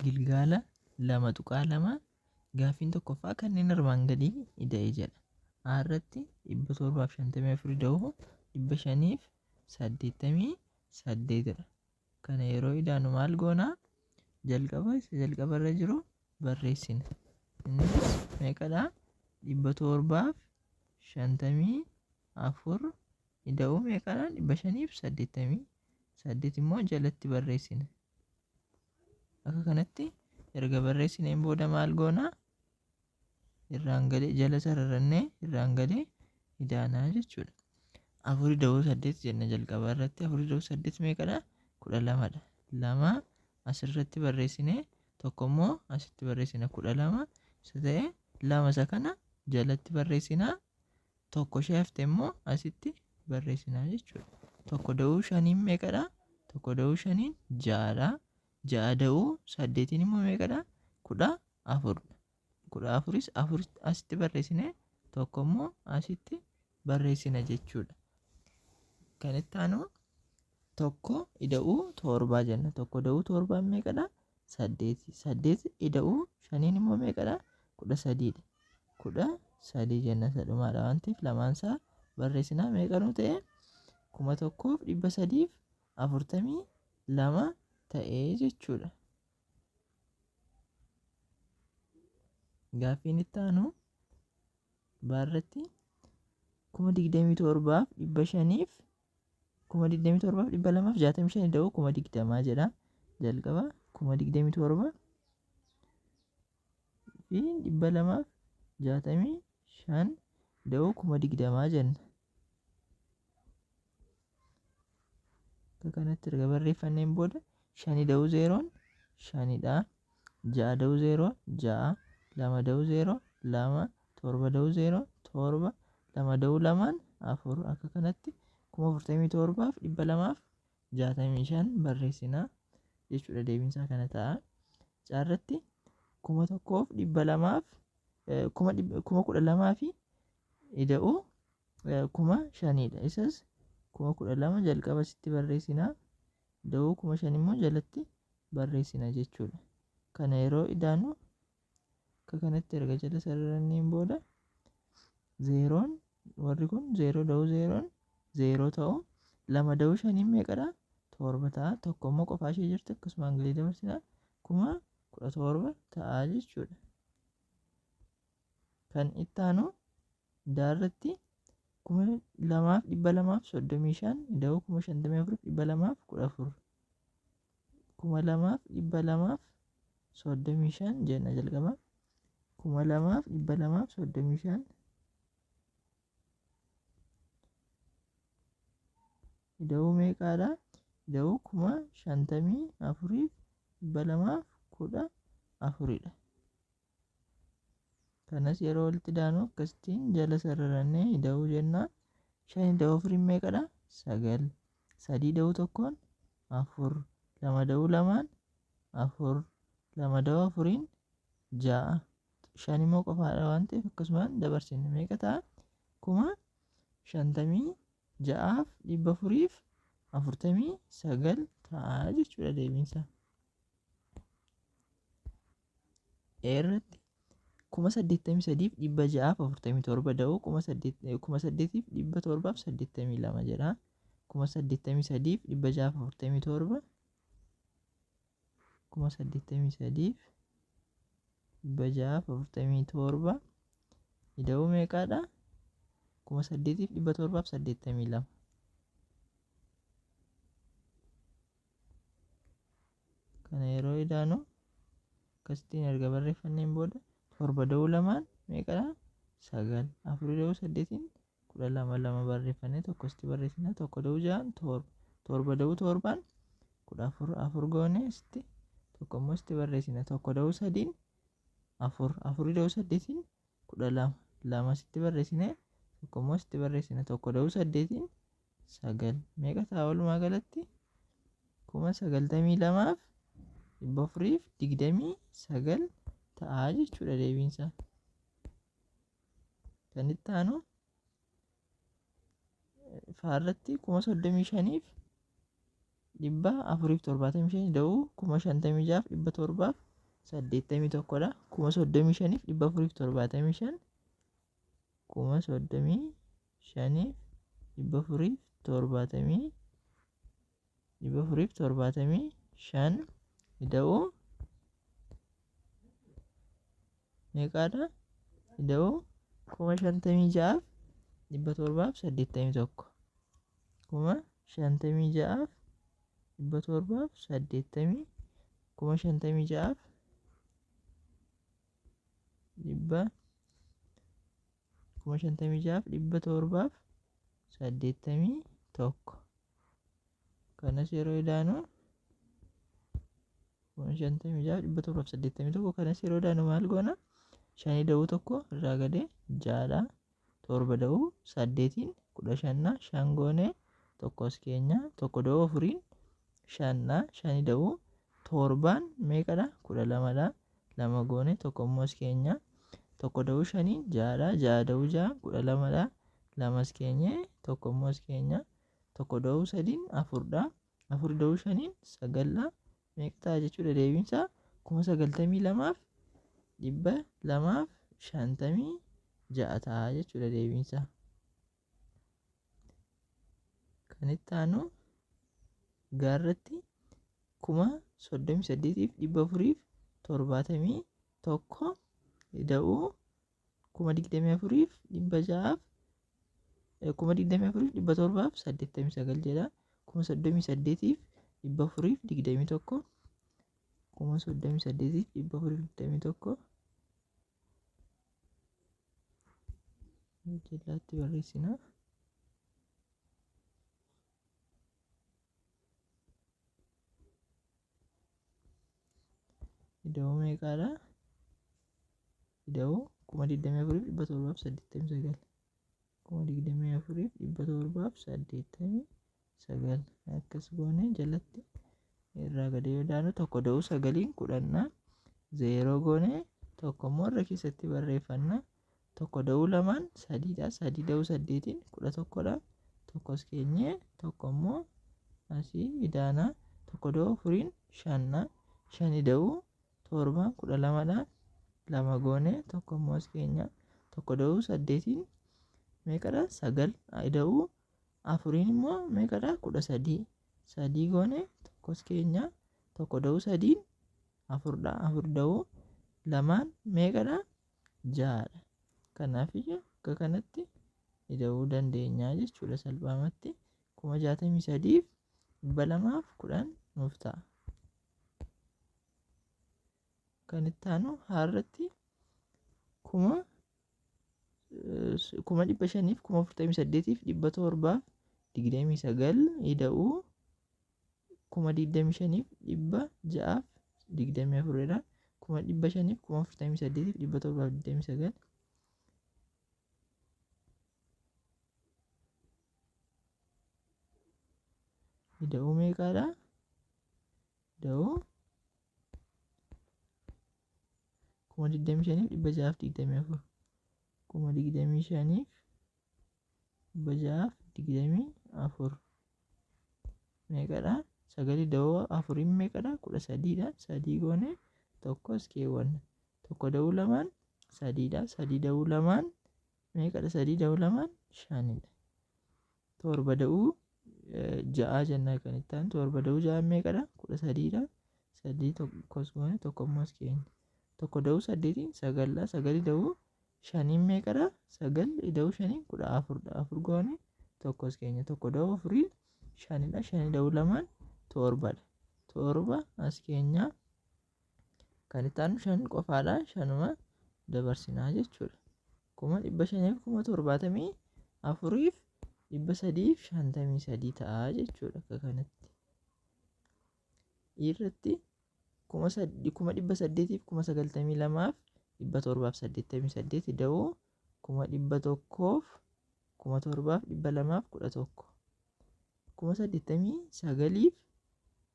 Gilgaala 2.2 gaaffiin tokkoffaa kanneen armaan gadii ida'e jedha. A irratti 754 ida'uu 588 dha. Kana yeroo idaanu maal goonaa? Jalqaba isa jalqaba irra jiru barreessina. Innis meeqadha? 754 ida'uu meeqadha? 588 immoo jalatti barreessina. Akka kanatti erga barreessineen booda maal goona? Irraan gadee jala sararannee irraan gadee idaanaa jechuudha. Afur ida'uu saddeet jenna jalqaba irratti. Afur ida'uu saddeet meeqadha? 12dha. Lama asirratti barreessinee tokko immoo asitti barreessina 12 isa ta'e lama isa kana jalatti barreessinaa tokko ishee hafte immoo asitti barreessinaa jechuudha. Tokko da'uu shaniin meeqadha? Tokko da'uu shaniin ja'adha. Ja'a da'uu saddeetiin immoo meeqadha? 14. 14s afur asitti barreessine tokko immoo asitti barreessina jechuudha. Kan itti aanu tokko ida'uu torbaa jenna. Tokko ida'uu torbaan meeqadha? Saddeeti. Saddeet ida'uu shaniin immoo meeqadha? 13dha. 13 jenna isa dhumaadha waan ta'eef lamaan isaa barreessinaa meeqa nu ta'e? 1342 ta'ee jechuudha. Gaaffiin itti aanu baarratti 27,500 27,265 ida'uu 20,000 jedha. Jalqaba 27,000 fi 265 ida'uu 20,000 jenna. Akka kanatti erga barreeffanneen booda shan ida'uu zeeroon shanidha. Ja'a ida'uu zeeroo ja'a, lama ida'uu zeeroo lama, torba ida'uu zeeroo torba, lama ida'uu lamaan afur. Akka kanatti 47,265 barreessina jechuudha deebiinsaa kana ta'a. Caarratti kuma tokkoof dhibba lamaaf kuma kudha lamaa fi ida'uu 5,000dha. Isas 12,000 jalqaba sitti barreessina. Ida'uu 5,000 immoo jalatti barreessina jechuudha. Kana yeroo idaanu akka kanatti erga jala sararanneen booda zeeroon warri kun zeeroo da'uu zeeroon zeeroo ta'u lama da'uu shaniin meeqadha? Torba ta'a. Tokko immoo qofaa ishee jirti akkasumaan gadi dabarsina 17,000 ta'a jechuudha. Kan itti aanu daarratti 2,235 ida'uu 54,214 2,235 jenna jalqaba 2,235 ida'uu meeqaadha? Ida'uu 54,214dha. Kanas yeroo walitti daanu akkasittiin jala sararannee ida'uu jenna. Shan ida'uu afuriin meeqadha? Sagal. Sadii ida'uu tokkoon afur. Lama ida'uu lamaan afur. Lama ida'uu afuriin ja'a. Shan immoo qofaadha waan ta'eef akkasumaan dabarsina. Meeqa ta'a? 56,449 ta'a jechuudha deebiinsaa. irratti 83,647 da'uu 8,782 jedha. 83,647 83,647 ida'uu meeqaadha? 8,782. Kana yeroo idaanu akkasittiin erga barreeffanneen booda torba da'uu lamaan meeqadha? Sagal. Afur da'uu saddeetiin 12 lama barreeffannee tokko sitti barreessina tokko da'uu ja'aan torba. Torba da'uu torbaan 14 afur goone sitti tokko immoo sitti barreessina tokko da'uu sadiin afur afur da'uu saddeetiin 12 lama sitti barreessine tokko immoo sitti barreessina tokko da'uu saddeetiin 9 meeqa ta'a walumaa galatti 92,429 ta'a jechuudha deebiinsaa. Kan itti aanu faarratti kuma soddomii shaniif 475 ida'uu 56,781 dha. 35,475, 35,475 ida'uu meeqaadha? Ida'uu 56,781, 56,780, 56,000 dhibba 56,781. Kanas yeroo idaanu 56,781. Kanas yeroo idaanu maal goona? 5 ida'uu 1 irraa gadee 6dha. 7 ida'uu 8 15, 5 goone tokkos keenya. 1 ida'uu 4 5dha. 5 ida'uu 7 meeqadha? 12dha. 2 goone tokko immoo as keenya. 1 ida'uu 5 6dha. 6 ida'uu 6 12dha. 2 as keenye tokko immoo as keenya. 1 ida'uu 3 4dha. 4 ida'uu 5 9dha. Meeqa ta'a jechuudha deebiinsaa? 92,256 ta'a jechuudha deebiinsaa. Kan itti aanu gaarratti 38,471 ida'uu 24,600, 24,789 jedha. 38,421, 38,421 jalaatti barreessina. Ida'uu meeqaadha? Ida'uu 24,789, 24,789. Akkas goone jalatti irraa gadee yoo daanu 1 ida'uu 9 10, 0 goone tokko immoo irra keessatti barreeffanna. 1 ida'uu 2 3dha. 3 ida'uu 8 11dha. Tokkos keenye tokko immoo asii idaana. 1 ida'uu 4 5dha. 5 ida'uu 7 12dha. 2 goone tokko immoo as keenya. 1 ida'uu 8 meeqadha? 9 ida'uu 4 immoo meeqadha? 13. 3 goone tokkos keenya. 1 ida'uu 3 4dha. 4 ida'uu 2 meeqadha? 6dha. Kanaafiyyuu akka kanatti ida'uu dandeenya jechuudha salphaamatti. 63,210 nuuf ta'a. Kan itti aanu haarratti 548,729 ida'uu 25,624 dha. 548,729 ida'uu meeqaadha? Ida'uu 25,624, 25,624 meeqadha? 9 ida'uu 4 meeqadha? 13dha. 3 goone tokkos keewwanna. 1 ida'uu 2 3dha. 3 ida'uu 2 meeqadha? 3 ida'uu 2 5dha. 7 ida'uu 6 jennaa kan itti aanu. 7 ida'uu 6 meeqadha? 13dha. 3 tokkos goone tokko immoo as keenya. 1 ida'uu 8 9dha. 9 ida'uu 5 meeqadha? 9 ida'uu 5 14dha. 4 goone tokkos keenya. 1 ida'uu 4 5dha. 5 ida'uu 2 7dha. 7 as keenya. Kan itti aanu 5 qofaadha. 5 dabarsinaa jechuudha. 574,353 ta'a jechuudha akka kanatti. Irratti 892,788 ida'uu 107,211, 89,000,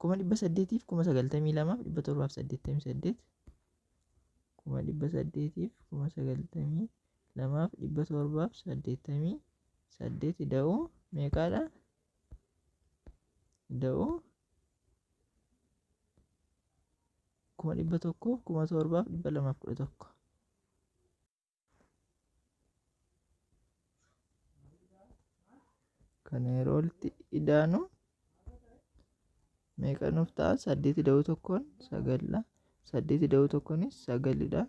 892,788, 892,788 ida'uu meeqaadha? Ida'uu 100,000 7,211. Kana yeroo walitti idaanu meeqa nuuf ta'a? 8 ida'uu 1 9dha. 8 ida'uu 1nis 9dha.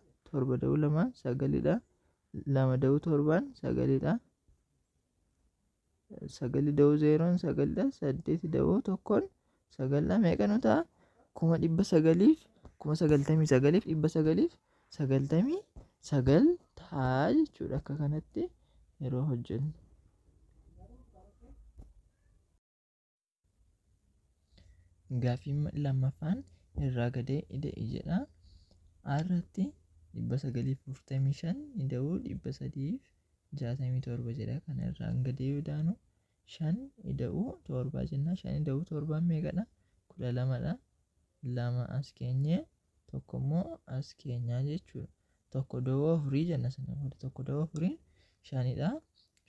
7 ida'uu 2 9dha. 2 ida'uu 7 9dha. 9 ida'uu 0 9dha. 8 ida'uu 1 9dha. Meeqa nu ta'a? 999,999 ta'a jechuudha. Akka kanatti yeroo hojjennu. Gaaffiin lammaffaan irraa gadee ida'i jedha. A irratti 945 ida'uu 367 jedha. Kana irraan gadee yoo idaanu 5 ida'uu 7 jenna. 5 ida'uu 7 meeqadha? 12dha. 2 as keenyee tokko immoo as keenyaa jechuudha. 1 ida'uu 4 jenna sana booda 1 ida'uu 4 5dha.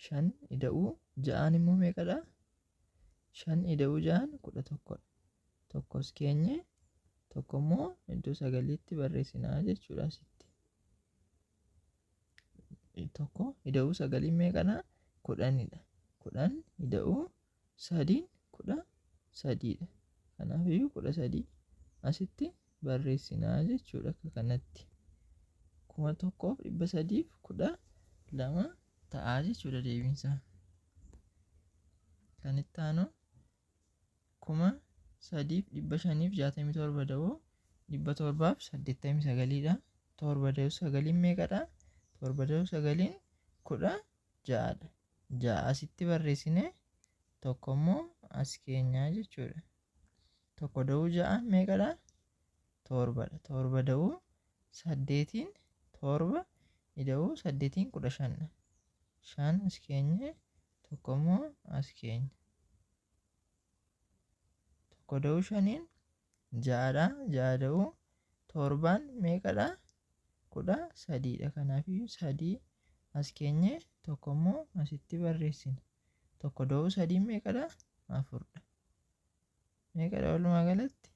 5 ida'uu 6 immoo meeqadha? 5 ida'uu 6 11dha. Tokkos keenye tokko immoo iddoo sagaliitti barreessinaa jechuudha asitti. 1 ida'uu 9 meeqadha? 10dha. 10 ida'uu 3 13dha. Kanaafiyyuu 13 asitti barreessinaa jechuudha akka kanatti. 1312 ta'a jechuudha deebiinsaa. Kan itti aanu 3567 ida'uu 789dha. 7 ida'uu 9 meeqadha? 7 ida'uu 9 16dha. 6 asitti barreessine tokko immoo as keenyaa jechuudha. 1 ida'uu 6 meeqadha? 7dha. 7 ida'uu 8 7 ida'uu 8 15dha. 5 as keenye tokko immoo as keenya. 1 ida'uu 5 6dha. 6 ida'uu 7 meeqadha? 13dha. Kanaafiyyuu 3 as keenye tokko immoo asitti barreessina. 1 ida'uu 3 meeqadha? 4dha. Meeqadha walumaa galatti?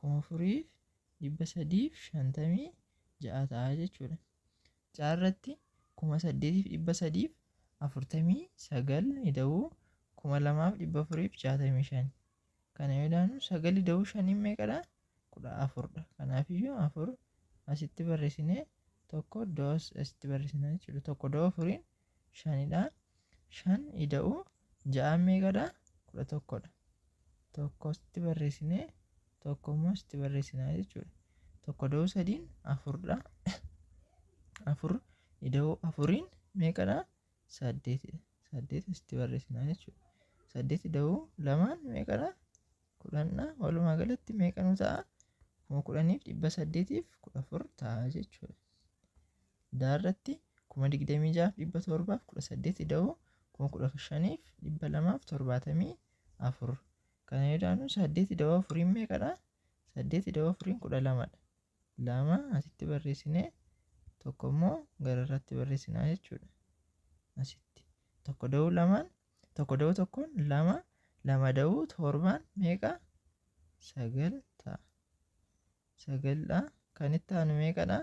4356 ta'a jechuudha. Caarratti 8349 ida'uu 2465. Kana yoo ilaallu 9 ida'uu 5 meeqadha? 14dha. Kanaafiyyuu 4 asitti barreessinee tokko iddoo asitti barreessinaa jechuudha. 1 ida'uu 4 5dha. 5 ida'uu 6 meeqadha? 11dha. 1 asitti barreessinee tokko immoo asitti barreessinaa jechuudha. 1 ida'uu 3 4dha. 4 ida'uu 4 meeqadha? 8dha. 8 asitti barreessinaa jechuudha. 8 ida'uu 2 meeqadha? 10dha. Walumaa galatti meeqa nu ta'a? 10814 ta'a jechuudha. Daarratti 26718 ida'uu 15274. Kana yoo ilaallu 8 ida'uu 4 meeqadha? 8 ida'uu 4 12dha. 2 asitti barreessinee tokko immoo gararratti barreessinaa jechuudha. Asitti 1 ida'uu 2 1 ida'uu 1 2 2 ida'uu 7 meeqa? 9 ta'a. 9dha. Kan itti aanu meeqadha?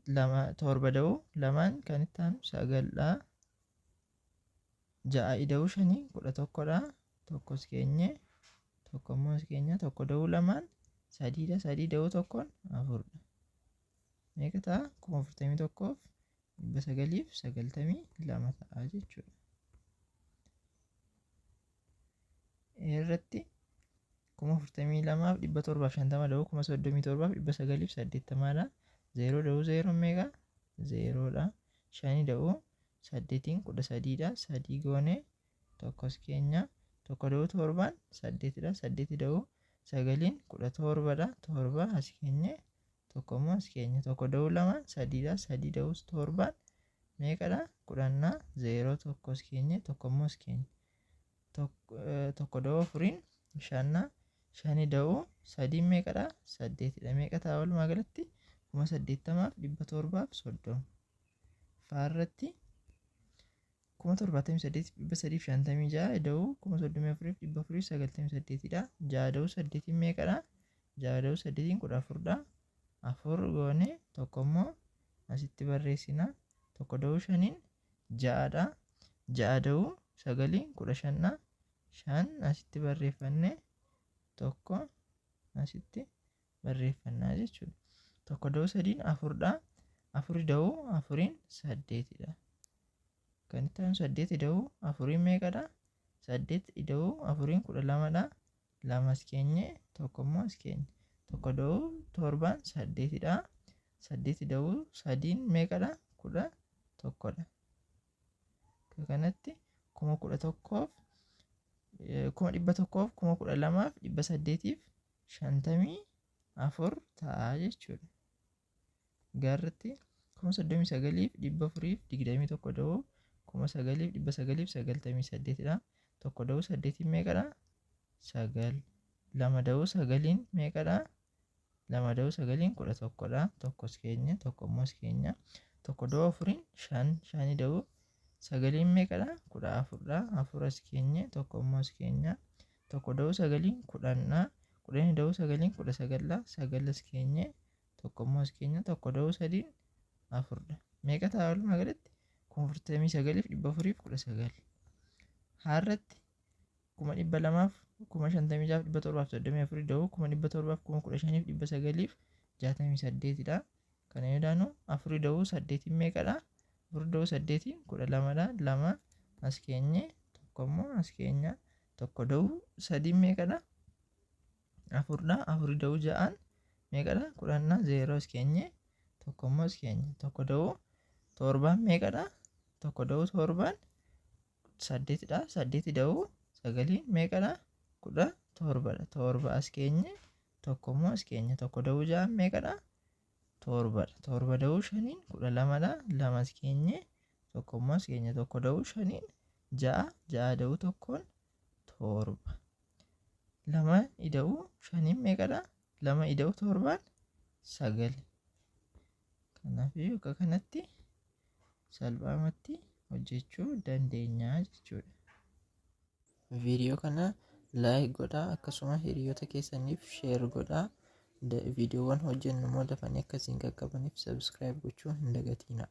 2 7 ida'uu 2 kan itti aanu 9dha. 6 ida'uu 5 11dha. Tokkos keenye tokko immoo as keenya 1 ida'uu 2 3dha. 3 ida'uu 1 4dha. Meeqa ta'a? 41992 ta'a jechuudha. Irratti 42750 ida'uu 37980dha. 0 ida'uu 0 meeqa? 0dha. 5 ida'uu 8 13dha. 3 goone tokkos keenya 1 ida'uu 7 8dha. 8 ida'uu 9 17dha. 7 as keenye tokko immoo as keenya 1 ida'uu 2 3dha. 3 ida'uu 7 meeqadha? 10 0 tokkos keenye tokko immoo as keenya 1 ida'uu 4 5 5 ida'uu 3 meeqadha? 8dha. Meeqa ta'a walumaa galatti? 80730. Faarratti 78356 ida'uu 34498dha. 6 ida'uu 8 meeqadha? 6 ida'uu 8 14dha. 4 goone tokko immoo asitti barreessina. 1 ida'uu 5 6dha. 6 ida'uu 9 15dha. 5 asitti barreeffanne tokko asitti barreeffannaa jechuudha. 1 ida'uu 3 4dha. 4 ida'uu 4 8dha. Kan itti aanu 8 ida'uu 4 meeqadha? 8 ida'uu 4 12dha. 2 as keenye tokko immoo as keenye. 1 ida'uu 7 8dha. 8 ida'uu 3 meeqadha? 11dha. Akka kanatti 11,000 112,854 ta'a jechuudha. Gaarratti 39,421 ida'uu 9,998 dha. 1 ida'uu 8 meeqadha? 9. 2 ida'uu 9 meeqadha? 2 ida'uu 9 11 dha. Tokko as keenya, tokko immoo as keenya. 1 ida'uu 4 5, 5 ida'uu 9 meeqadha? 14 dha. 4 as keenya, tokko immoo as keenya. 1 ida'uu 9 10 dha. 10 ida'uu 9 19 dha. 9 as keenya, tokko immoo as keenya. 1 ida'uu 3 4 dha. Meeqa ta'a walumaa galatti? 49,419. Haarratti 256,734 ida'uu 715,968 dha. Kana yoo daanu 4 ida'uu 8 meeqadha? 4 ida'uu 8 12 dha. 2 as keenye, tokko immoo as keenya. 1 ida'uu 3 meeqadha? 4 dha. 4 ida'uu 6 meeqadha? 10 dha. 0 as keenye, tokko immoo as keenya. 1 ida'uu 7 meeqadha? 1 ida'uu 7 8 dha. 8 ida'uu 9 meeqadha? 17 dha. 7 as keenye, tokko immoo as keenya. 1 ida'uu 6 meeqadha? 7 dha. 7 ida'uu 5 12 dha. 2 as keenye, tokko immoo as keenya. 1 ida'uu 5 6, 6 ida'uu 1 7. 2 ida'uu 5 meeqadha? 2 ida'uu 7 9. Kanaafuu akka kanatti salphaamatti hojjechuu dandeenya jechuudha. Viidiyoo kana like godhaa, akkasuma hiriyoota keessaniif share godhaa. Viidiyoowwan hojjennu immoo dafanii akka isin qaqqabaniif subscribe gochuu hin dagatinaa.